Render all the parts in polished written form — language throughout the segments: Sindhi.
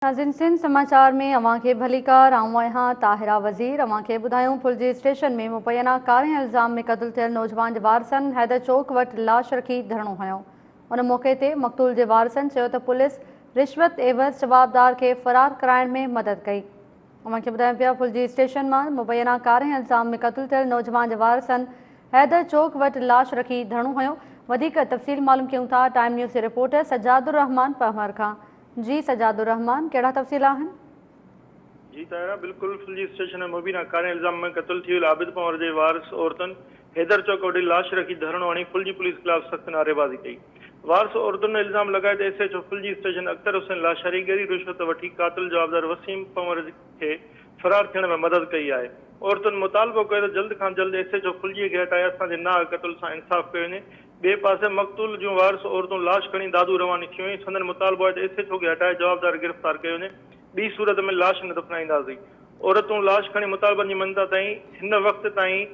ناظرين سنڌ سماچار ۾ اوهان کي ڀليڪار، آئون آهيان طاهره وزير. اوهان کي ٻڌايون ڦلجي اسٽيشن ۾ مبينا ڪارين الزام ۾ قتل ٿيل نوجوان جي وارثن حيدر چوڪ وٽ لاش رکي ڌرڻو هنيو. ان موقعي تي مقتول جي وارثن چيو ته پوليس رشوت عيوض جوابدار کي فرار ڪرائڻ ۾ مدد ڪئي. اوهان کي ٻڌايون پيا ڦلجي اسٽيشن مان مبينا ڪارين الزام ۾ قتل ٿيل نوجوان جي وارثن حيدر چوڪ وٽ لاش رکي ڌرڻو هنيو. وڌيڪ تفصيل معلوم ڪيون ٿا ٽائيم نيوز جي رپورٽر سجاد الرحمان پنهور کان. جي سجاد الرحمان ڪهڙا تفصيل آهن؟ جي طاهره بلڪل ڦلجي اسٽيشن ۾ مبينا ڪارين الزام ۾ قتل ٿي ويل عابد پنهور جي وارث عورتن حيدر چوڪ وٽ لاش رکي ڌرڻو هڻي ڦلجي پوليس خلاف سخت نعريبازي ڪئي. وارث عورتن الزام لڳايو ته S H O Phulji station Akhtar Hussain Lashari ڳري رشوت وٺي قاتل جوابدار وسيم پنهور کي فرار ٿيڻ ۾ مدد ڪئي آهي. عورتن مطالبو ڪيو ته جلد کان جلد ايس ايڇ او ڦلجي کي هٽائي اسان جي ناحق قتل سان انصاف ڪيو وڃي. ٻئي پاسي مقتول جون وارث عورتون لاش کڻي دادو رواني ٿيون ۽ سندن مطالبو آهي ته ايس ايڇ او کي هٽائي جوابدار گرفتار ڪيو وڃي ٻي صورت ۾ لاش نه دفنائينداسين. عورتون لاش کڻي مطالبن جي مڃتا تائين هن وقت تائين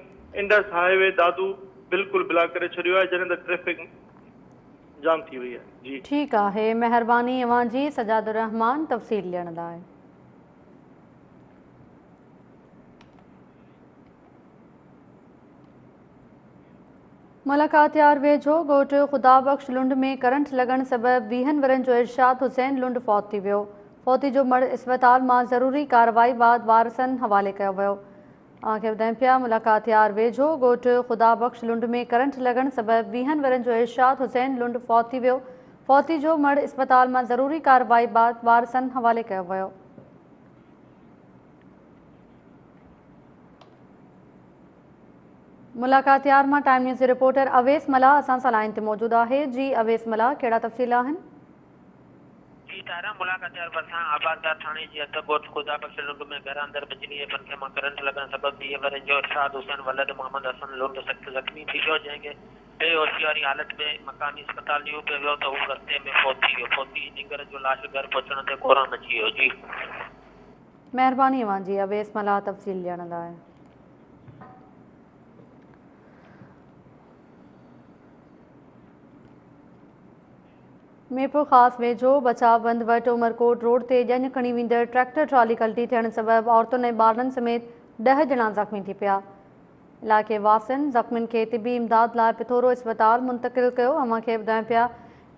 انڊس هاء وي دادو بلڪل بلاڪ ڪري ڇڏيو آهي جڏهن ته ٽريفڪ جام ٿي وئي آهي. جي. ٺيڪ آهي مهرباني اوهان جي سجاد الرحمان تفصيل ڏيڻ لاء. ملاڪاتيار ويجهو ڳوٺ خدا بخش لنڊ ۾ ڪرنٽ لڳڻ سبب ويهن ورهين جو ارشاد حسين لنڊ فوت ٿي ويو. فوتي جو مڙهه اسپتال مان ضروري ڪارروائي بعد وارثن حوالي ڪيو ويو. اوهان کي ٻڌايون پيا ملاڪاتيار ويجهو ڳوٺ خدا بخش لنڊ ۾ ڪرنٽ لڳڻ سبب ويهن ورهين جو ارشاد حسين لنڊ فوت ٿي ويو. فوتي جو مڙهه اسپتال مان ضروري ڪارروائي بعد وارثن حوالي ڪيو ويو. ملاڪاتيار مان ٽائيم نيوز جي رپورٽر اويس ملاح اسان سان لائين تي موجود آهي. جي اويس ملاح ڪهڙا تفصيل آهن؟ جي طاهره، ملاڪاتيار ڀرسان آبادگار ٿاڻي جي حد ڳوٺ خدا بخش لنڊ ۾ گهر اندر بجلي جي پنکي مان ڪرنٽ لڳڻ سبب 20 ورهين جو ارشاد حسين ولد محمد حسن لنڊ سخت زخمي ٿي پيو جنهن کي بي هوشي واري حالت ۾ مقامي اسپتال نيو پيو ويو ته هو رستي ۾ فوت ٿي ويو فوتي نينگر جو لاش گهر پهچڻ تي ڪهرام مچي ويو جي. مهرباني اوهان جي اويس ملاح تفصيل ڏيڻ لاء. ميرپورخاص ويجهو بچاء بند وٽ عمرڪوٽ روڊ تي ڄڃ کڻي ويندڙ ٽريڪٽر ٽرالي ڪلٽي ٿيڻ سبب عورتن ۽ ٻارڙن سميت 10 ڄڻا زخمي ٿي پيا. علائقي واسين زخمين کي طبي امداد لاء پٿورو اسپتال منتقل ڪيو. اوهان کي ٻڌايون پيا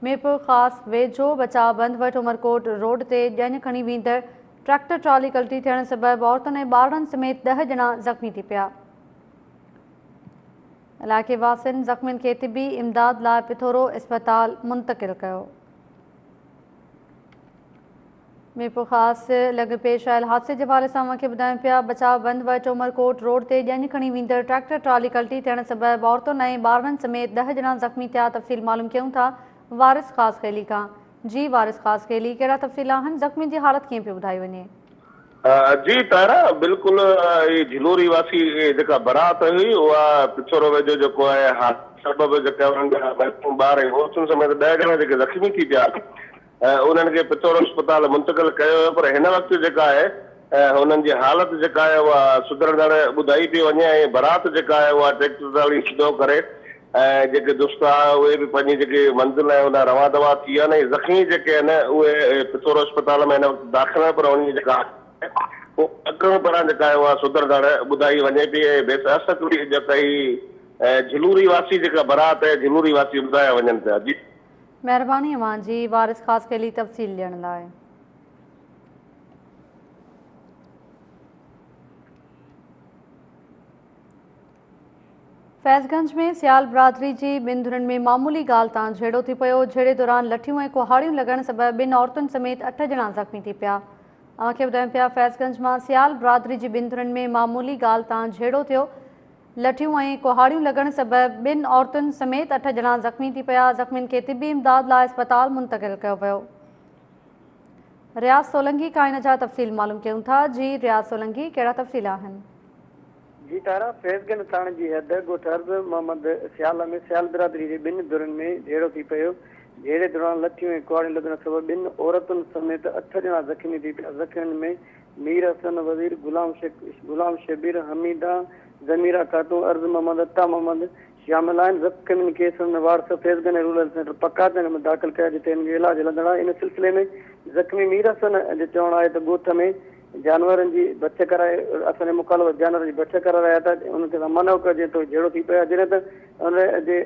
ميرپورخاص ويجهو بچاء بند وٽ عمرڪوٽ روڊ تي ڄڃ کڻي ويندڙ ٽريڪٽر ٽرالي ڪلٽي ٿيڻ سبب عورتن ۽ ٻارڙن سميت 10 ڄڻا زخمي ٿي پيا. علائقي واسين زخمين کي طبي امداد لاء پٿورو اسپتال منتقل ڪيو. ميرپورخاص لڳ پيش آيل حادثي جي حوالي سان اوهان کي ٻڌايون پيا بچاء بند وٽ عمرڪوٽ روڊ تي ڄڃ کڻي ويندڙ ٽريڪٽر ٽرالي ڪلٽي ٿيڻ سبب عورتن ۽ ٻارڙن سميت 10 ڄڻا زخمي ٿيا تفصيل معلوم ڪيون ٿا وارث خاصخيلي کان. جي وارث خاصخيلي ڪهڙا تفصيل آهن زخمين جي حالت ڪيئن پئي ٻڌائي وڃي. جي طاهره بلڪل هي جھلوري واسي جيڪا برات هئي اها پڇورو ويجهو جيڪو آهي حادثي سبب جيڪا انهن جا محڪوم ٻار ۽ عورتن سميت 10 ڄڻا جيڪي زخمي ٿي پيا انهن کي پٿورو اسپتال منتقل ڪيو ويو پر هن وقت جيڪا آهي انهن جي حالت جيڪا آهي اها سڌرندڙ ٻڌائي پئي وڃي ۽ برات جيڪا آهي اها ٽريڪٽر ٽرالي سڌو ڪري ۽ جيڪي دوست ها اهي به پنهنجي جيڪي منزل آهي ان روان دوان ٿي ويا آهن ۽ زخمي جيڪي آهن اهي پٿورو اسپتال ۾ هن وقت داخل آهن پر انهن جي جيڪا حالت آهي اها ڊاڪٽرن پاران جيڪا آهي اها سڌرندڙ ٻڌائي وڃي پئي ۽ بيس اسڪري جيڪا هي جھلوري واسي جيڪا برات آهي جھلوري واسي ٻڌايا وڃن پيا جي. مهرباني اوهان جي وارث خاصخيلي تفصيل ڏيڻ لاء. فيض گنج ۾ سيال برادري جي ٻن ڌرين ۾ معمولي ڳالهه تان جهيڙو ٿي پيو، جهيڙي دوران لٺيون ۽ ڪهاڙيون لڳڻ سبب ٻن عورتن سميت 8 ڄڻا زخمي ٿي پيا. اوهان کي ٻڌايون پيا فيض گنج مان سيال برادري جي ٻن ڌرين ۾ معمولي ڳالهه تان جهيڙو ٿيو، لٺيون ۽ ڪهاڙيون لڳڻ سبب ٻن عورتن سميت 8 ڄڻا زخمي ٿي پيا، زخمين کي طبي امداد لاء اسپتال منتقل ڪيو ويو. رياض سولنگي کان ان جا تفصيل معلوم ڪيون ٿا، جي رياض سولنگي ڪهڙا تفصيل آهن؟ جي تارا، فيض گنج ٿاڻي جي حد ڳوٺ عرض محمد سيال ۾ سيال برادري جي ٻن ڌرين ۾ جهيڙو ٿي پيو، جهيڙي دوران لٺيون ۽ ڪهاڙيون لڳڻ سبب ٻن عورتن سميت 8 ڄڻا زخمي ٿي پيا، زخمين ۾ مير حسن وزير، غلام شبير، حميده، ضميره خاتون، عرض محمد، عطا محمد شامل آهن، زخمين کي سندن وارث فيض گنج رورل سينٽر پڪاچنگ ۾ داخل ڪيا جتي هنن جو علاج هلندڙ آهي، ان سلسلي ۾ زخمي مير حسن جو چوڻ آهي ته ڳوٺ ۾ جانورن جي بڇ ڪرائي اسان جي مخالف جانورن جي بڇ ڪرائي رهيا ٿا انهن کي اسان منع ڪيو جنهن تي جهيڙو ٿي پيو آهي جڏهن ته ان جي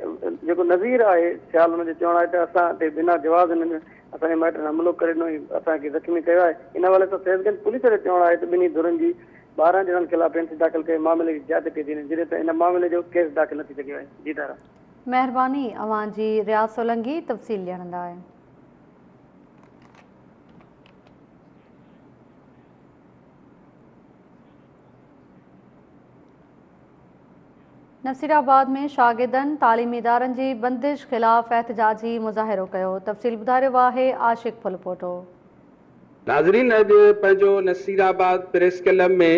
جيڪو نذير آهي سيال ان جو چوڻ آهي ته اسان تي بنا جواز هنن اسان جي مائٽن حملو ڪري ڏنو ۽ اسان کي زخمي ڪيو آهي ان حوالي سان فيض گنج پوليس جو چوڻ آهي ته ٻنهي ڌرين جي 12 ڄڻن خلاف اين سي داخل ڪري معاملي جي جاچ ڪئي ٿي وڃي جڏهن ته ان معاملي جو ڪيس داخل نه ٿي سگهيو آهي جي دارا. مهرباني اوهان جي رياض سولنگي تفصيل ڏيڻ لاء. نصيرآباد ۾ شاگردن تعليمي ادارن جي بندش خلاف احتجاجي مظاهرو ڪيو، تفصيل ٻڌائي رهيو آهي عاشق ڦلپوٽو. ناظرين اڄ پنهنجو نصيرآباد پريس ڪلب ۾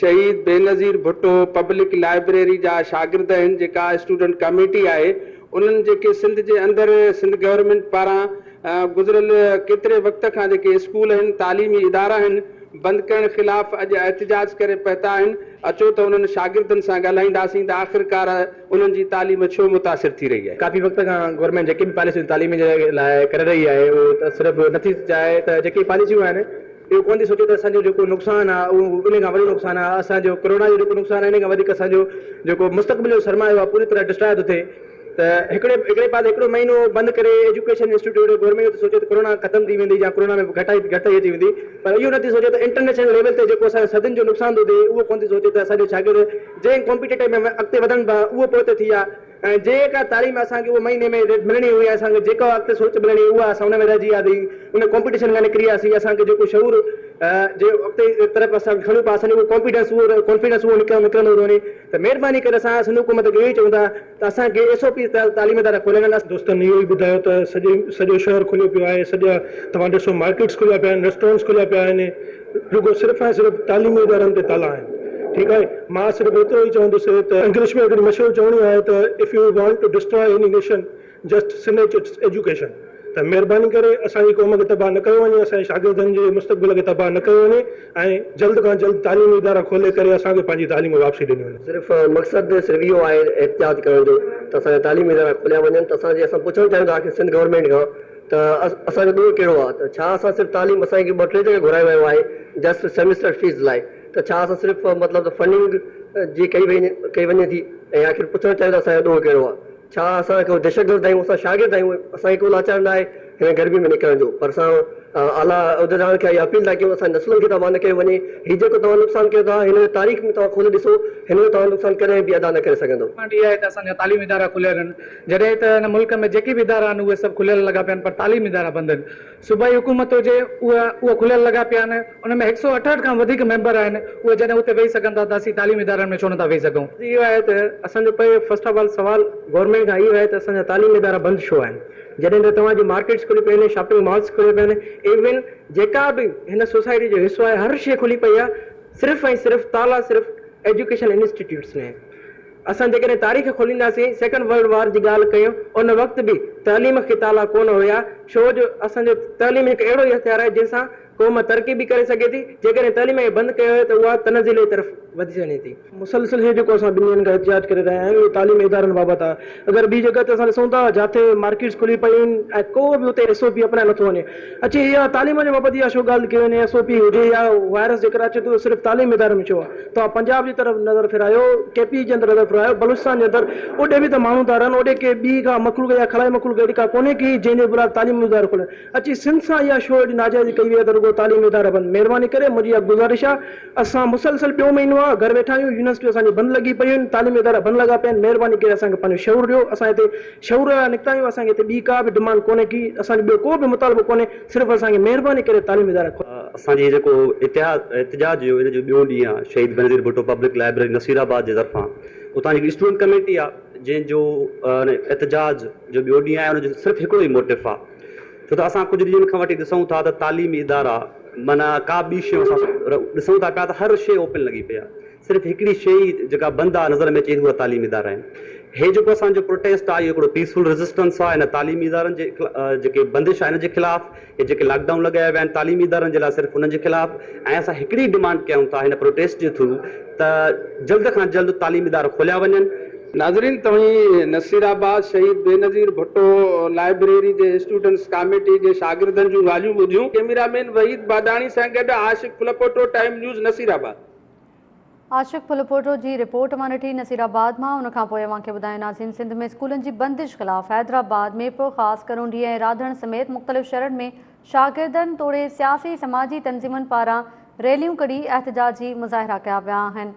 شهيد بينظير ڀٽو پبلڪ لائبريري جا شاگرد آهن جيڪا اسٽوڊنٽ ڪميٽي آهي انهن جيڪي سنڌ جي اندر سنڌ گورنمينٽ پاران گذريل ڪيتري وقت کان جيڪي اسڪول آهن تعليمي ادارا آهن بند ڪرڻ خلاف اڄ احتجاج ڪري پهتا آهن، اچو ته انهن شاگردن سان ڳالهائينداسين ته آخرڪار انهن جي تعليم ڇو متاثر ٿي رهي آهي. ڪافي وقت کان گورنمينٽ جيڪي به پاليسيون تعليم جي لاء ڪري رهي آهي اهو ته صرف نٿي چاهي ته جيڪي پاليسيون آهن اهو ڪونه ٿي سوچي ته اسان جو جيڪو نقصان آهي اهو ان کان وڏو نقصان آهي اسان جو ڪرونا جو جيڪو نقصان آهي ان کان وڌيڪ اسان جو جيڪو مستقبل جو سرمايو آهي پوري طرح ڊسٽراء ٿو ٿئي ته هڪڙي هڪڙي پاسي هڪڙو مهينو بند ڪري ايجوڪيشن انسٽيٽيوٽ گورنمينٽ اهو ٿي سوچي ته ڪرونا ختم ٿي ويندي يا ڪرونا ۾ گهٽائي گهٽتائي اچي ويندي پر اهو نٿي سوچي ته انٽرنيشنل ليول تي جيڪو اسان جو صدين جو نقصان ٿو ٿئي اهو ڪونه ٿي سوچي ته اسان جو شاگرد جنهن ڪامپيٽيٽو ۾ اڳتي وڌن پيا اهو پوئتي ٿي ويا ۽ جيڪا تعليم اسان کي اهو مهيني ۾ ملڻي هئي اسان کي جيڪا اڳتي سوچ ملڻي هئي اها اسان ان ۾ رهجي وياسين ان ڪامپيٽيشن کان نڪري وياسين اسان کي جيڪو شعور جي اڳتي طرف اسان کڻون پيا اسان جو اهو ڪانفيڊنس اهو ڪانفيڊنس اهو نڪرندو ٿو وڃي ته مهرباني ڪري اسان سنڌ حڪومت کي اهو ئي چئون ٿا ته اسان کي ايس او پيز تحت تعليمي ادارا کولي ڏين. دوستن اهو ئي ٻڌايو ته سڄي سڄو شهر کليو پيو آهي سڄا توهان ڏسو مارڪيٽس کليا پيا آهن ريسٽورنٽس کليا پيا آهن رڳو صرف ۽ صرف تعليمي ادارن تي تالا آهن ٺيڪ آهي مان صرف ايترو ئي چوندس ته انگلش ۾ هڪڙي مشهور چوڻي آهي ته if you want to destroy any nation just snatch its education ته مهرباني ڪري اسان جي قوم کي تباهه نه ڪيو وڃي اسان جي شاگردن جي مستقبل کي تباهه نه ڪيو وڃي ۽ جلد کان جلد تعليمي ادارا کولي ڪري اسان کي پنهنجي تعليم واپسي ڏني وڃي. صرف مقصد صرف اهو آهي احتجاج ڪرڻ جو ته اسان جا تعليمي ادارا کوليا وڃن ته اسان جي اسان پڇڻ چاهيون ٿا آخر سنڌ گورنمينٽ کان ته اسان جو ڏوهه ڪهڙو آهي ته ڇا اسان صرف تعليم اسان کي ٻه ٽي جڳهه گهرايو ويو آهي جسٽ سيمسٽر فيس لاء ته ڇا اسان صرف مطلب ته فنڊنگ جي ڪئي ڪئي وڃي ٿي ۽ آخر پڇڻ چاهيون ٿا اسان جو ڏوهه ڪهڙو آهي. ڇا اسان ڪو دهشتگرد آهيون، اسان شاگرد آهيون، اسان کي ڪو لاچار نه آهي هن گرمي ۾ نڪرڻ جو، پر اسان اعليٰ عهديدارن کي اها اپيل ٿا ڪيون اسان جي نسلن کي تباهه نه ڪيو وڃي، هي جيڪو توهان نقصان ڪيو ٿا هن جو تاريخ ۾ توهان کولي ڏسو هن جو توهان نقصان ڪڏهن به ادا نه ڪري سگهندو. ڊمانڊ اها آهي ته اسان جا تعليمي ادارا کليل رهن، جڏهن ته هن ملڪ ۾ جيڪي به ادارا آهن اهي سڀ کليل لڳا پيا آهن پر تعليمي ادارا بند آهن. صوبائي حڪومت هجي اها اهي کليل لڳا پيا آهن ان ۾ هڪ سئو اٺهٺ کان وڌيڪ ميمبر آهن اهي جڏهن اتي ويهي سگهن ٿا ته اسين تعليمي ادارن ۾ ڇو نٿا ويهي سگهون. اهو آهي ته اسان جو پهريون فرسٽ آف آل سوال گورنمينٽ کان اهو آهي ته اسان جا تعليمي ادارا بند ڇو آهن جڏهن ته توهان جون مارڪيٽس کلي پيون آهن شاپنگ مالز کليا پيا آهن ايون جيڪا به هن سوسائٽي جو حصو آهي هر شيء کلي پئي آهي صرف ۽ صرف تالا صرف ايجوڪيشن انسٽيٽيوٽس ۾ آهن. اسان جيڪڏهن تاريخ کولينداسين سيڪنڊ ورلڊ وار جي ڳالهه ڪيون ان وقت به تعليم کي تالا ڪونه هيا ڇو جو اسان جو تعليم هڪ اهڙو ئي هٿيار آهي جنهن سان قوم ترقي به ڪري سگهي ٿي جيڪڏهن تعليم کي بند ڪيو ويو ته اها تنزلي طرف وڌي وڃي ٿي. مسلسل هي جيڪو اسان ٻن ڏينهن کان احتجاج ڪري رهيا آهيون اهو تعليمي ادارن بابت آهي اگر ٻي جڳهه تي اسان ڏسون ٿا جاٿي مارڪيٽس کلي پيون آهن ۽ ڪو به اتي ايس او پي اپنائي نٿو وڃي اچي اها تعليم جي بابت اها ڇو ڳالهه ڪئي وڃي ايس او پي هجي يا وائرس جيڪر اچي ٿو ته صرف تعليمي ادارن ۾ ڇو آهي توهان پنجاب جي طرف نظر ڦيرايو، ڪي پي جي اندر نظر ڦيرايو، بلوچستان جي اندر اوڏي به ته ماڻهو ٿا رهن، اوڏي ڪي ٻي ڪا مخلوق يا خلائي مخلوق اهڙي ڪا ڪونهي ڪي جنهن جي برابر تعليمي ادارا کلن. اچي سنڌ سان اها شو اهڙي ناجائزي ڪئي وئي آهي ته رڳو تعليمي ادارا بند. مهرباني ڪري منهنجي اها گذارش آهي اسان مسلسل ٻيو مهينو آهي گهر ويٺا آهيون، يونيورسٽيون اسان جون بند لڳي پيون آهن، تعليمي ادارا بند لڳا پيا آهن، مهرباني ڪري اسان کي پنهنجو شعور ڏيو، اسان هتي شعور لاء نڪتا آهيون، اسان کي هتي ٻي ڪا به ڊمانڊ ڪونهي ڪي، اسان جو ٻيو ڪو به مطالبو ڪونهي، صرف اسان کي مهرباني ڪري تعليمي ادارا کوليو. اسان جي هي جيڪو اتحاد احتجاج جو ان جو ٻيون ڏينهن آ شهيد بينظير ڀٽو پبلڪ لائبريري نصير آباد جي طرفان اتان جي هڪ اسٽوڊنٽ ڪميٽي آ جنهن جو احتجاج جو ٻيو ڏينهن آهي ان جو صرف هڪڙو ئي موٽف آ ڇو ته اسان ڪجهه ڏينهن کان وٺي ڏسون ٿا ته تعليمي ادارا معنيٰ ڪا ٻي شيء اسان ڏسون ٿا پيا ته هر شيء اوپن لڳي پئي آ صرف هڪڙي شيء ئي جيڪا بند آ نظر ۾ اچي ٿي اها تعليمي ادارا آهن. هي جيڪو اسان جو پروٽيسٽ آ اهو هڪڙو پيسفل ريزسٽنس آ هن تعليمي ادارن جي جيڪي بندش آ ان جي خلاف هي جيڪي لاڪ ڊائون لڳايا ويا آهن تعليمي ادارن جي لاء صرف انهن جي خلاف ۽ اسان هڪڙي ڊمانڊ ڪيون ٿا هن پروٽيسٽ جي ٿرو ته جلد کان جلد تعليمي ادارا کوليا وڃن ناظرين توهين نصيرآباد شهيد بينظير ڀٽو لائبريري جي اسٽوڊنٽس ڪاميٽي جي شاگردن جون ڳالهيون ٻڌيون. ڪئميرا مين وحيد باڏاڻي سان گڏ عاشق ڦلپوٽو، ٽائيم نيوز، نصيرآباد. عاشق ڦلپوٽو جي رپورٽ مان ڏٺي نصيرآباد مان ان کان پوء اوهان کي ٻڌايون ناظرين سنڌ ۾ اسڪولن جي بندش خلاف حيدرآباد، ميرپورخاص، ڪرونڊي ۽ راڌڻ سميت مختلف شهرن ۾ شاگردن توڙي سياسي سماجي تنظيمن پاران ريليون ڪڍي احتجاجي مظاهرا ڪيا ويا آهن.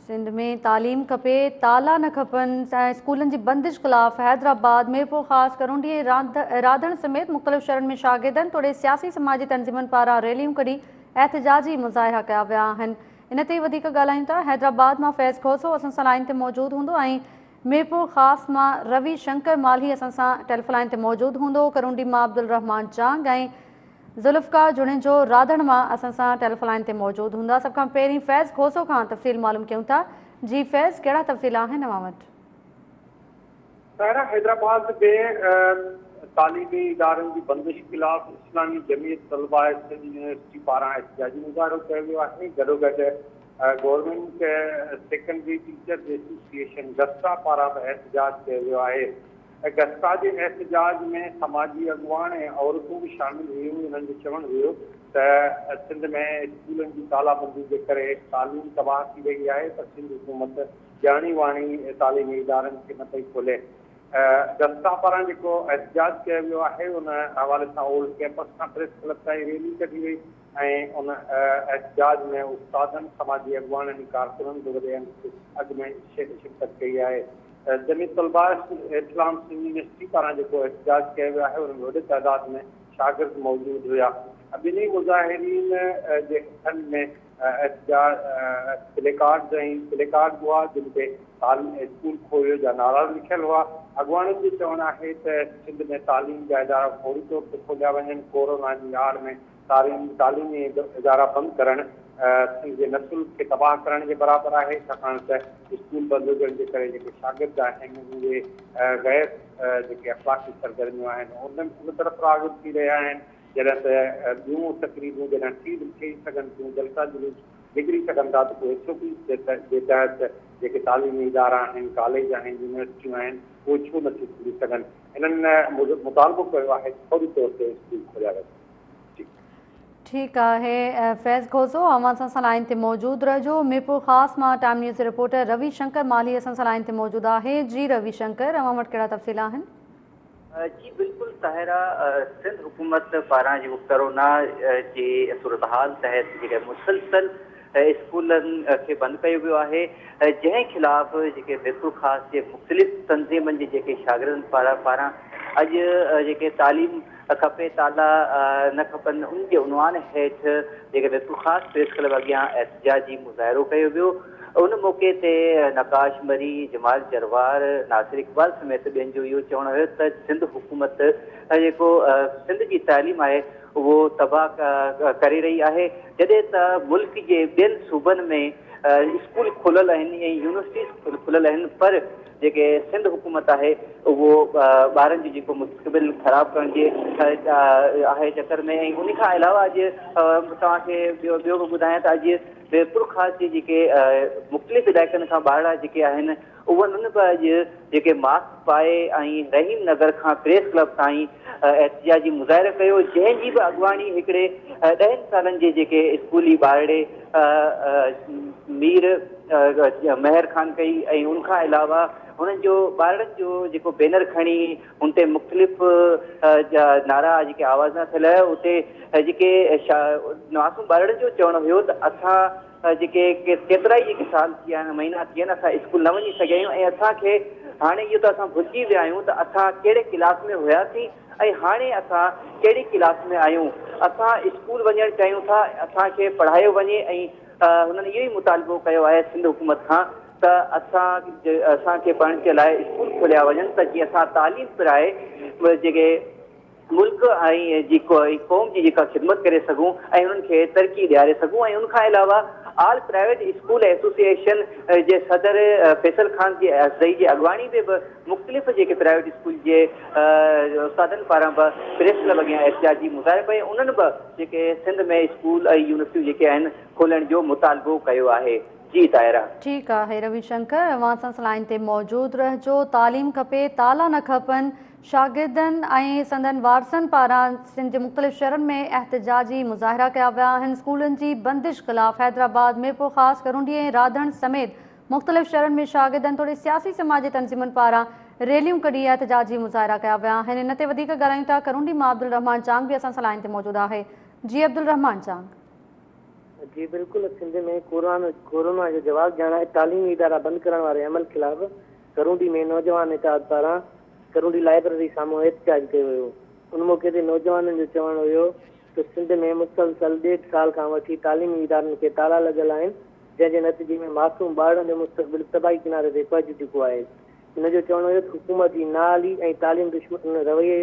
سنڌ ۾ تعليم کپي تالا نه کپن ۽ اسڪولن جي بندش خلاف حيدرآباد، ميرپورخاص، ڪرونڊي ۽ راڌڻ سميت مختلف شهرن ۾ شاگردن توڙي سياسي سماجي تنظيمن پاران ريليون ڪڍي احتجاجي مظاهرا ڪيا ويا آهن. ان تي وڌيڪ ڳالهايون ٿا حيدرآباد مان فيض کوسو اسان سان لائين تي موجود هوندو ۽ ميرپورخاص مان روي شنڪر مالهي اسان سان ٽيليفون لائين تي موجود هوندو، ڪرونڊي مان عبدالرحمان چانگ ۽ ذوالفقار جوڻيجو راڌڻ مان اسان سان ٽيليفون لائين تي موجود هوندا. سڀ کان پهرين فيض کوسو کان تفصيل معلوم ڪيون ٿا. جي فيض ڪهڙا تفصيل آهن اوهان وٽ؟ طاهره حيدرآباد ۾ تعليمي ادارن جي بندش خلاف اسلامي جمعيت طلباء سنڌ يونيورسٽي پاران احتجاجي مظاهرو ڪيو ويو آهي. گڏوگڏ گورنمينٽ سيڪنڊري ٽيچرز ايسوسيئيشن گسٽا پاران به احتجاج ڪيو ويو آهي. گسٽا جي احتجاج ۾ سماجي اڳواڻ ۽ عورتون به شامل هيون. انهن جو چوڻ هيو ته سنڌ ۾ اسڪولن جي تالابندي جي ڪري تعليم تباهه ٿي رهي آهي پر سنڌ حڪومت ڄاڻي واڻي تعليمي ادارن کي نه پئي کولي. گسٽا پاران جيڪو احتجاج ڪيو ويو آهي ان حوالي سان اولڊ ڪيمپس کان پريس ڪلب تائين ريلي ڪڍي وئي ۽ ان احتجاج ۾ استادن، سماجي اڳواڻن ۽ ڪارڪنن به وڏي انگ ۾ شرڪت ڪئي آهي. جمعيت طلباء اسلام سنڌ يونيورسٽي پاران جيڪو احتجاج ڪيو ويو آهي ان ۾ وڏي تعداد ۾ شاگرد موجود هيا. ٻنهي مظاهرين جي هٿن ۾ احتجاج پلي ڪارڊز ۽ پلي ڪارڊز هئا جن تي تعليم اسڪول کوليو جا نعرا لکيل هئا. اڳواڻن جو چوڻ آهي ته سنڌ ۾ تعليم جا ادارا فوري طور تي کوليا وڃن، ڪورونا جي آڙ ۾ تعليمي ادارا بند ڪرڻ سنڌ جي نسل کي تباهه ڪرڻ جي برابر آهي، ڇاڪاڻ ته اسڪول بند هجڻ جي ڪري جيڪي شاگرد آهن اهي غير جيڪي اخلاقي سرگرميون آهن ان طرف راغب ٿي رهيا آهن، جڏهن ته ٻيون تقريبون جڏهن ٿي ٿي سگهن ٿيون، جلسا جلوس نڪري سگهن ٿا ته پوء ايس او پيز جي تحت جيڪي تعليمي ادارا آهن، ڪاليج آهن، يونيورسٽيون آهن اهي ڇو نه ٿيون کلي سگهن؟ هنن مطالبو ڪيو آهي ته فوري طور تي اسڪول کوليا وڃن. ٺيڪ آهي فيض کوسو اوهان اسان سان لائين تي موجود رهجو. ميرپورخاص مان ٽائيم نيوز جي رپورٽر روي شنڪر مالهي اسان سان لائين تي موجود آهي. جي روي شنڪر اوهان وٽ ڪهڙا تفصيل آهن؟ جي بلڪل طاهره سنڌ حڪومت پاران جيڪو ڪرونا جي صورتحال تحت جيڪي مسلسل اسڪولن کي بند ڪيو ويو آهي جنهن خلاف جيڪي ميرپورخاص جي مختلف تنظيمن جي جيڪي شاگردن پاران اڄ جيڪي تعليم کپي تالا نه کپن ان جي عنوان هيٺ جيڪي ميرپورخاص پريس ڪلب اڳيان احتجاجي مظاهرو ڪيو ويو ان موقعي تي نقاش مري، جمال جروار، ناصر اقبال سميت ٻين جو اهو چوڻ هيو ته سنڌ حڪومت جيڪو سنڌ جي تعليم آهي اهو تباهه ڪري رهي آهي جڏهن ته ملڪ جي ٻين صوبن ۾ اسڪول کليل آهن ۽ يونيورسٽيز کليل آهن پر جيڪي سنڌ حڪومت آهي اهو ٻارن جو جيڪو مستقبل خراب ڪرڻ جي آهي چڪر ۾ ۽ ان کان علاوه اڄ توهان کي ٻيو ٻيو به ٻڌايان ته اڄ ميرپورخاص جي جيڪي مختلف علائقن کان ٻارڙا جيڪي آهن اهي انهن به اڄ جيڪي ماسڪ پائي ۽ رحيم نگر کان پريس ڪلب تائين احتجاجي مظاهرو ڪيو جنهن جي به اڳواڻي هڪڙي ڏهن سالن جي جيڪي اسڪولي ٻارڙي مير مهر خان ڪئي ۽ ان کان علاوه هنن جو ٻارڙن جو جيڪو بينر کڻي ان تي مختلف نعرا جيڪي آواز نه ٿيل اتي جيڪي معصوم ٻارڙن جو چوڻ هيو ته اسان جيڪي ڪيترا ئي جيڪي سال ٿي ويا آهن مهينا ٿي ويا آهن اسان اسڪول نه وڃي سگهيا آهيون ۽ اسان کي هاڻي اهو ته اسان ڀلجي ويا آهيون ته اسان ڪهڙي ڪلاس ۾ هياسين ۽ هاڻي اسان ڪهڙي ڪلاس ۾ آهيون اسان اسڪول وڃڻ چاهيون ٿا اسان کي پڙهايو وڃي ۽ هنن اهو ئي مطالبو ڪيو آهي سنڌ حڪومت کان ته اسان اسان کي پڙهڻ جي لاء اسڪول کوليا وڃن ته جيئن اسان تعليم پرائي جيڪي ملڪ ۽ جي قوم جي جيڪا خدمت ڪري سگهون ۽ انهن کي ترقي ڏياري سگهون ۽ ان کان علاوه آل پرائيويٽ اسڪول ايسوسيئيشن جي صدر فيصل خان جي ازدئي جي اڳواڻي ۾ به مختلف جيڪي پرائيويٽ اسڪول جي استادن پاران به پريس ڪلب اڳيان احتجاجي مظاهرو ڪيو انهن به جيڪي سنڌ ۾ اسڪول ۽ يونيورسٽيون جيڪي آهن کولڻ جو مطالبو ڪيو آهي. جي طاهره. ٺيڪ آهي روي شنڪر اوهان اسان سان لائين تي موجود رهجو تعليم کپي تالا نه کپن شاگردن ۽ سندن وارثن پاران سنڌ جي مختلف شهرن ۾ احتجاجي مظاهرا ڪيا ويا آهن اسڪولن جي بندش خلاف حيدرآباد ميرپورخاص ڪرونڊي ۽ راڌڻ سميت مختلف شهرن ۾ شاگردن توڙي سياسي سماجي تنظيمن پاران ريليون ڪڍي احتجاجي مظاهرا ڪيا ويا آهن ان تي وڌيڪ ڳالهايون ٿا ڪرونڊي مان عبدالرحمان چانگ به اسان سان لائين تي موجود آهي جي عبدالرحمان چانگ. جي بلڪل سنڌ ۾ ڪورونا جو جواز ڄاڻائي تعليمي ادارا بند ڪرڻ واري عمل خلاف ڪرونڊي ۾ نوجوان اتحاد پاران ڪرونڊي لائبريري سامهون احتجاج ڪيو ويو ان موقعي تي نوجوانن جو چوڻ هيو ته سنڌ ۾ مسلسل ڏيڍ سال کان وٺي تعليمي ادارن کي تالا لڳل آهن جنهن جي نتيجي ۾ معصوم ٻارڙن جو مستقبل تباهي ڪناري تي پهچي چڪو آهي هن جو چوڻ هيو ته حڪومت جي نااهلي ۽ تعليم دشمن رويي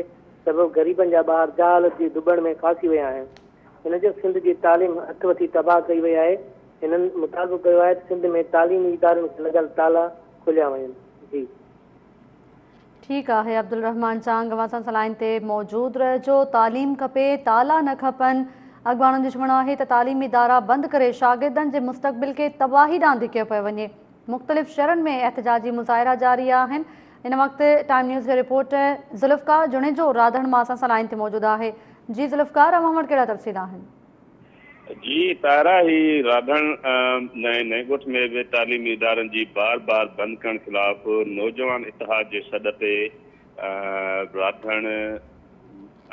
سبب غريبن جا ٻار جهالت جي ڌٻڻ ۾ ڦاسي ويا آهن. هن چيو سنڌ جي تعليم هٿ وٺي تباهه ڪئي وئي آهي، هنن مطالبو ڪيو آهي ته سنڌ ۾ تعليمي ادارن کي لڳل تالا کوليا وڃن. جي. ٺيڪ آهي عبدالرحمان چانگ اوهان سان لائين تي موجود رهجو تعليم کپي تالا نه کپن اڳواڻن جو چوڻ آهي ته تعليمي ادارا بند ڪري شاگردن جي مستقبل کي تباهي ڏانهن ڌڪيو پيو وڃي مختلف شهرن ۾ احتجاجي مظاهرا جاري آهن هن وقت ٽائيم نيوز جو رپورٽر ذوالفقار جوڻيجو راڌڻ مان اسان سان لائين تي موجود آهي جي ذوالفقار اوهان وٽ ڪهڙا تفصيل آهن؟ جي طاهره هي راڌڻ ۽ نئين ڳوٺ ۾ به تعليمي ادارن جي بار بار بند ڪرڻ خلاف نوجوان اتحاد جي سڏ تي راڌڻ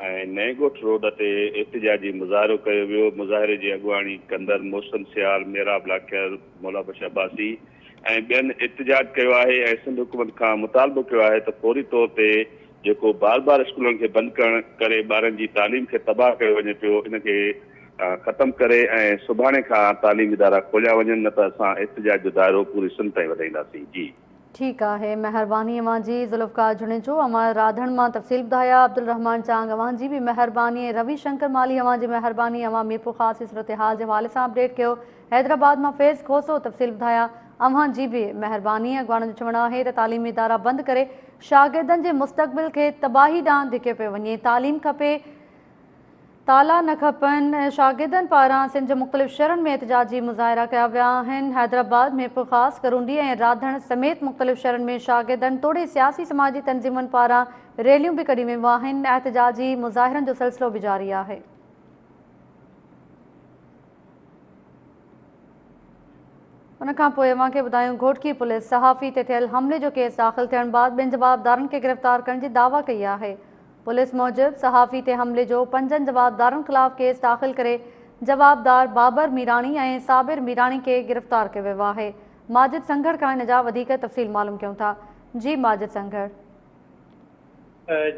۽ نئين ڳوٺ روڊ تي احتجاجي مظاهرو ڪيو ويو مظاهري جي اڳواڻي ڪندڙ محسن سيال، محراب لاکير، مولا بخش عباسي ۽ ٻين احتجاج ڪيو آهي ۽ سنڌ حڪومت کان مطالبو ڪيو آهي ته فوري طور تي جيڪو بار بار اسڪولن کي بند ڪرڻ ڪري ٻارن جي تعليم کي تباهه ڪيو وڃي پيو ان کي ختم ڪري ۽ سڀاڻي کان تعليمي ادارا کوليا وڃن نه ته اسان احتجاج جو دائرو پوري سنڌ تائين وڌائينداسين جي. ٺيڪ آهي مهرباني اوهان جي ذوالفقار جوڻيجو اوهان راڌڻ مان تفصيل ٻڌايا عبدالرحمان چانگ اوهان جي به مهرباني ۽ روي شنڪر مالهي اوهان جي مهرباني اوهان ميرپورخاص جي صورتحال جي حوالي سان اپڊيٽ ڪيو حيدرآباد مان فيض کوسو تفصيل ٻڌايا اوهان جي به مهرباني اڳواڻن جو چوڻ آهي ته تعليمي ادارا بند ڪري شاگردن جي مستقبل کي تباهي ڏانهن ڌڪيو پيو وڃي تعليم کپي تالا نه کپن، شاگردن پاران سنڌ جي مختلف شهرن ۾ احتجاجي مظاهرا ڪيا ويا آهن، حيدرآباد، ميرپورخاص، ڪرونڊي ۽ راڌڻ سميت مختلف شهرن ۾ شاگردن توڙي سياسي سماجي تنظيمن پاران ريليون به ڪڍيون ويون آهن، احتجاجي مظاهرن جو سلسلو به جاري آهي. ان کان پوء اوهان کي ٻڌايون گهوٽڪي پوليس صحافي تي ٿيل حملي جو ڪيس داخل ٿيڻ بعد ٻن جوابدارن کي گرفتار ڪرڻ جي دعويٰ ڪئي آهي. پوليس موجب صحافي تي حملي جو پنجن جوابدارن خلاف ڪيس داخل ڪري جوابدار بابر ميراڻي ۽ صابر ميراڻي کي گرفتار ڪيو ويو آهي. ماجد سنگهڙ کان ان جا وڌيڪ تفصيل معلوم ڪيون ٿا. جي ماجد سنگهڙ.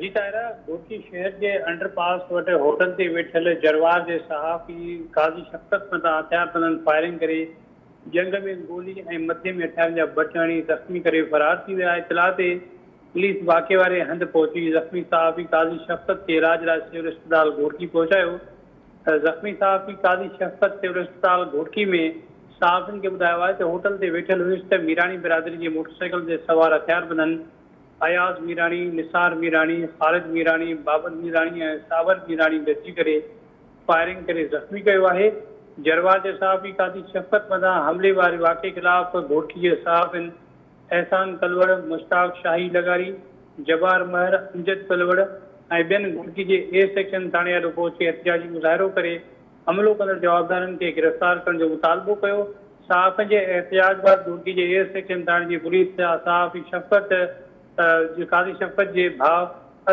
جي طاهره، گهوٽڪي شهر جي انڊر پاس وٽ هوٽل تي ويٺل جروار جي صحافي قاضي شفقت مٿان هٿياربندن فائرنگ ڪري ڄنگهه ۾ گولي ۽ مٿي ۾ هٿيارن جا بٽ هڻي زخمي ڪري فرار ٿي ويا. اطلاع تي پوليس واقعي واري هنڌ پهچي زخمي صحافي قاضي شفقت کي علاج لاء سول اسپتال گهوٽڪي پهچايو. زخمي صحافي قاضي شفقت سول اسپتال گهوٽڪي ۾ صحافين کي ٻڌايو آهي ته هوٽل تي ويٺل هيس ته ميراڻي برادري جي موٽرسائيڪل تي سوار هٿياربندن اياز ميراڻي، نثار ميراڻي، خالد ميراڻي، بابر ميراڻي ۽ صابر ميراڻي گڏجي ڪري فائرنگ ڪري زخمي ڪيو آهي. جروار جي صحافي قاضي شفقت مٿان حملي واري واقعي خلاف گهوٽڪي جي صحافين احسان ڪلوڙ، مشتاق شاهي لغاري، جبار مهر، امجد ڪلوڙ ۽ ٻين گهوٽڪي جي اي سيڪشن ٿاڻي آڏو پهچي احتجاجي مظاهرو ڪري حملو ڪندڙ جوابدارن کي گرفتار ڪرڻ جو مطالبو ڪيو. صحافين جي احتجاج بعد گهوٽڪي جي اي سيڪشن ٿاڻي جي پوليس صحافي شفقت قاضي شفقت جي ڀاء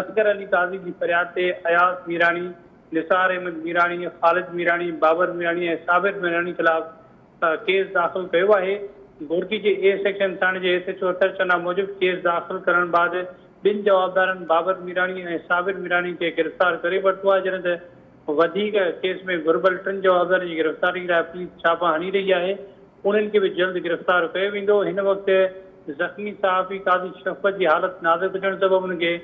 اصغر علي قاضي جي فرياد تي اياز ميراڻي، نثار احمد ميراڻي، خالد ميراڻي، بابر ميراڻي ۽ صابر ميراڻي خلاف ڪيس داخل ڪيو آهي. گهوٽڪي جي اي سيڪشن ٿاڻي جي S H O Athar Channa موجب ڪيس داخل ڪرڻ بعد ٻن جوابدارن بابر ميراڻي ۽ صابر ميراڻي کي گرفتار ڪري ورتو آهي جڏهن ته وڌيڪ ڪيس ۾ گهربل ٽن جوابدارن جي گرفتاري لاء پوليس ڇاپا هڻي رهي آهي، انهن کي به جلد گرفتار ڪيو ويندو، هن وقت زخمي صحافي قاضي شفقت جي حالت نازڪ هجڻ سبب ان کي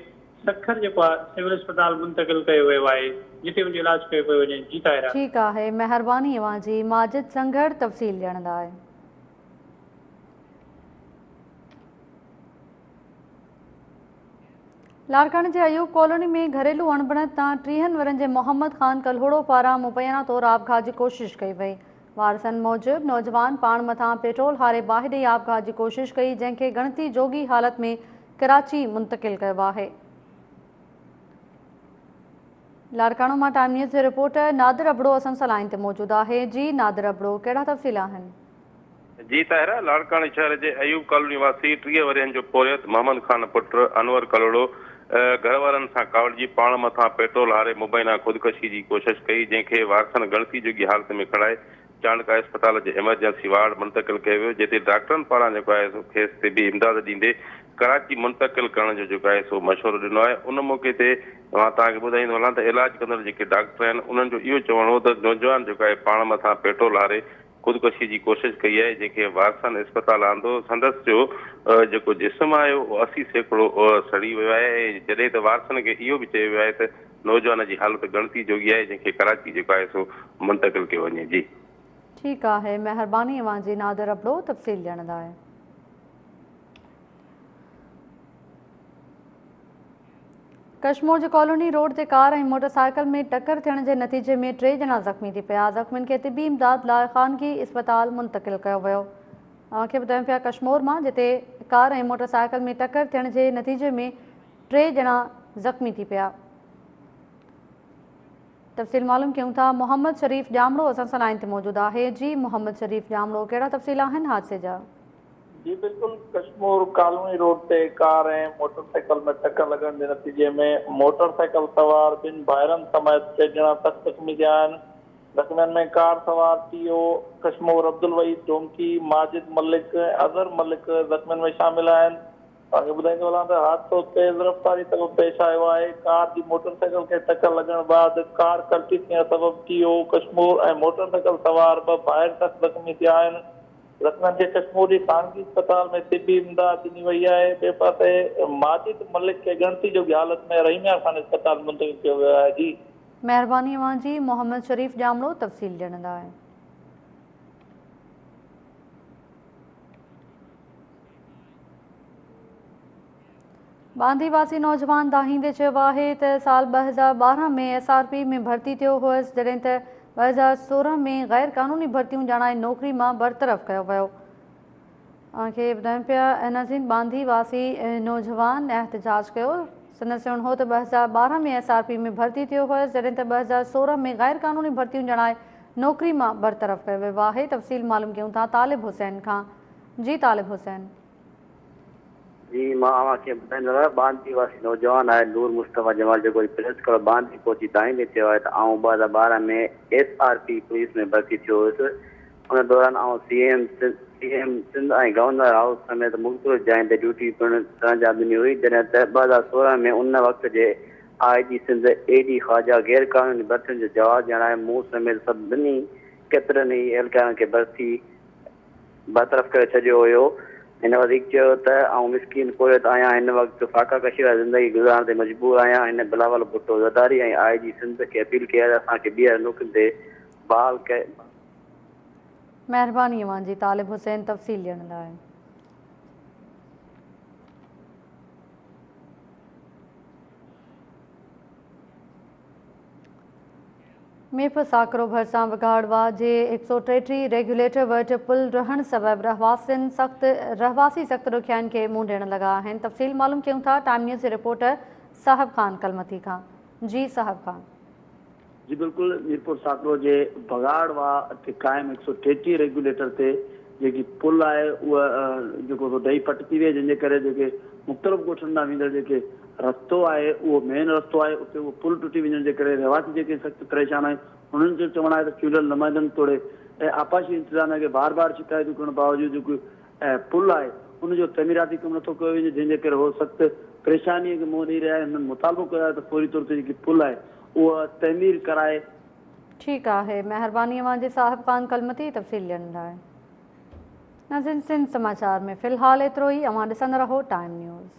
سکر جيڪو آهي سول اسپتال منتقل ڪيو ويو آهي، جتي ان جو علاج ڪيو پيو وڃي، جي طاهره. ٺيڪ آهي مهرباني اوهان جي ماجد سنگهڙ تفصيل ڏيڻ لاء. لاڙڪاڻي جي ايوب ڪالوني ۾ گهريلو اڻبڻت تان ٽيهن ورهين جي محمد خان ڪلهوڙو پاران مبينا طور آپگهات جي ڪوشش ڪئي وئي. وارثن موجب نوجوان پاڻ مٿان پيٽرول هاري باهه ڏئي آپگهات جي ڪوشش ڪئي جنهن کي ڳڻتي جوڳي حالت ۾ ڪراچي منتقل ڪيو آهي. لاڙڪاڻو مان ٽائيم نيوز جي رپورٽر نادر ابڙو اسان سان لائين تي موجود آهي جي نادر ابڙو ڪهڙا تفصيل آهن. جي طاهره، لاڙڪاڻي شهر جي ايوب ڪالوني واسي 30 ورهين جو پورهيت محمد خان پٽ انور ڪلهوڙو گهر وارن سان ڪاوڙجي پاڻ مٿان پيٽرول هاري مبينا خودڪشي جي ڪوشش ڪئي جنهن کي وارثن ڳڻتي جوڳي حالت ۾ کڻائي چانڊڪا اسپتال جي ايمرجنسي وارڊ منتقل ڪيو ويو جتي ڊاڪٽرن پاران جيڪو آهي سو کيس طبي امداد ڏيندي ڪراچي منتقل ڪرڻ جو جيڪو آهي سو مشورو ڏنو آهي ان موقعي تي مان توهان کي ٻڌائيندو هلان ته علاج ڪندڙ جيڪي ڊاڪٽر آهن انهن جو اهو چوڻ هو ته نوجوان جيڪو آهي پاڻ مٿان پيٽرول هاري خودڪشي جي ڪوشش ڪئي آهي جنهن کي وارثن اسپتال آندو سندس جو جيڪو جسم آهي اهو 80% سڙي ويو آهي ۽ جڏهن ته وارثن کي اهو به چيو ويو آهي ته نوجوان جي حالت ڳڻتي جوڳي آهي جنهن کي ڪراچي جيڪو آهي سو منتقل ڪيو وڃي جي. ٺيڪ آهي مهرباني اوهان جي نادر ابڙو تفصيل ڏيڻ لاء. ڪشمور جي ڪالوني روڊ تي ڪار ۽ موٽر سائيڪل ۾ ٽڪر ٿيڻ جي نتيجي ۾ 3 ڄڻا زخمي ٿي پيا زخمين کي طبي امداد لاء خانگي اسپتال منتقل ڪيو ويو اوهان کي ٻڌايون پيا ڪشمور مان جتي ڪار ۽ موٽر سائيڪل ۾ ٽڪر ٿيڻ جي نتيجي ۾ 3 ڄڻا زخمي ٿي پيا. تفصيل معلوم ڪيون ٿا محمد شريف ڄامڙو اسان سان لائين تي موجود آهي جي محمد شريف ڄامڙو ڪهڙا تفصيل آهن حادثي جا. جي بلڪل ڪشمور ڪالوني روڊ تي ڪار ۽ موٽر سائيڪل ۾ ٽڪر لڳڻ جي نتيجي ۾ موٽر سائيڪل سوار ٻن ڀائرن سميت ٽي ڄڻا سخت زخمي ٿيا آهن زخمين ۾ ڪار سوار ٽي او ڪشمور عبدالوحيد ڊومڪي، ماجد ملڪ ۽ اظهر ملڪ زخمين ۾ شامل آهن توهان کي ٻڌائيندو هلان ته حادثو تيز رفتاري سبب پيش آيو آهي، ڪار جي موٽر سائيڪل کي ٽڪر لڳڻ بعد ڪار ڪلٽي ٿيڻ سبب ٽي او ڪشمور ۽ موٽر سائيڪل سوار ٻه ڀائر سخت زخمي ٿيا آهن، زخمين کي ڪشمور جي خانگي اسپتال ۾ طبي امداد ڏني وئي آهي، ٻئي پاسي ماجد ملڪ کي ڳڻتي جوڳي حالت ۾ رحيم يار خان اسپتال منتقل ڪيو ويو آهي جي. مهرباني اوهان جي محمد شريف ڄامڙو تفصيل ڏيڻ لاء. ٻانڌي واسي نوجوان دانهيندي چيو آهي ته سال 2012 ۾ ايس آر پي ۾ ڀرتي ٿيو هئس جڏهن ته 2016 ۾ غير قانوني ڀرتيون ڄاڻائي نوڪري مان برطرف ڪيو ويو. اوهان کي ٻڌايون پيا ناظرين ٻانڌي واسي نوجوان احتجاج ڪيو سندس چوڻ هو ته 2012 ۾ ايس آر پي ۾ ڀرتي ٿيو هئس جڏهن ته 2016 ۾ غير قانوني ڀرتيون ڄاڻائي نوڪري مان برطرف ڪيو ويو آهي تفصيل معلوم ڪيون ٿا طالب حسين کان جي طالب حسين. جي مان اوهان کي ٻڌائيندو رهان ٻانڌي واسي نوجوان آهي نور مصطفيٰ جمال جيڪو اڄ پريس ڪلب ٻانڌي پهچي دانهيندي چيو آهي ته آئون 2012 ۾ ايس آر پي پوليس ۾ ڀرتي ٿيو هيس ان دوران آئون C M C M Sindh ۽ governor house سميت مختلف جاين تي ڊيوٽي پڻ سرانجام ڏني هئي جڏهن ته 2016 ۾ ان وقت جي I G Sindh A D Khawaja غير قانوني ڀرتين جو جواز ڄاڻائي مون سميت سڀني ڪيترن ئي اهلڪارن کي ڀرتي برطرف ڪري ڇڏيو هيو. هن وڌيڪ چيو ته آئون مسڪين پورهيت آهيان، هن وقت فاقا ڪشي واري زندگي گذارڻ تي مجبور آهيان. هن بلاول ڀٽو زرداري ۽ آء جي سنڌ کي اپيل ڪئي آهي ته اسان کي ٻيهر نوڪرين تي بحال ڪ. مهرباني اوهان جي طالب حسين تفصيل ڏيڻ لاء. ميرپور ساڪرو ڀرسان وگهاڙ واهه جي 133 ريگيوليٽر وٽ پل رهڻ سبب رهواسين سخت رهواسي سخت ڏکيائين کي منهن ڏيڻ لڳا آهن تفصيل معلوم ڪيون ٿا ٽائيم نيوز جي رپورٽر صاحب خان ڪلمتي کان جي صاحب خان. جي بلڪل ميرپور ساڪرو جي بگاڙ واهه تي قائم 133 ريگيوليٽر تي جيڪي پل آهي اها جيڪو سو ڊهي پٽ ٿي وئي جنهن جي ڪري جيڪي مختلف ڳوٺن ڏانهن ويندڙ جيڪي رستو آهي اهو مين رستو آهي اتي اهو پل ٽٽي وڃڻ جي ڪري رهواسي جيڪي سخت پريشان آهن انهن جو چوڻ آهي ته چونڊيل نمائندن توڙي آبپاشي انتظاميا کي بار بار شڪايتون ڪرڻ باوجود جيڪو پل آهي ان جو تعميراتي ڪم نٿو ڪيو وڃي جنهن جي ڪري هو سخت پريشاني کي منهن ڏئي رهيا آهن هنن مطالبو ڪيو آهي ته فوري طور تي جيڪي پل آهي اهو تعمير ڪرائي ٺيڪ آهي مهرباني اوهان جي صاحب خان ڪلمتي تفصيل ڏيڻ لاء. ناظرين سنڌ سماچار ۾ في الحال ايترو ئي اوهان ڏسندا رهو ٽائيم نيوز.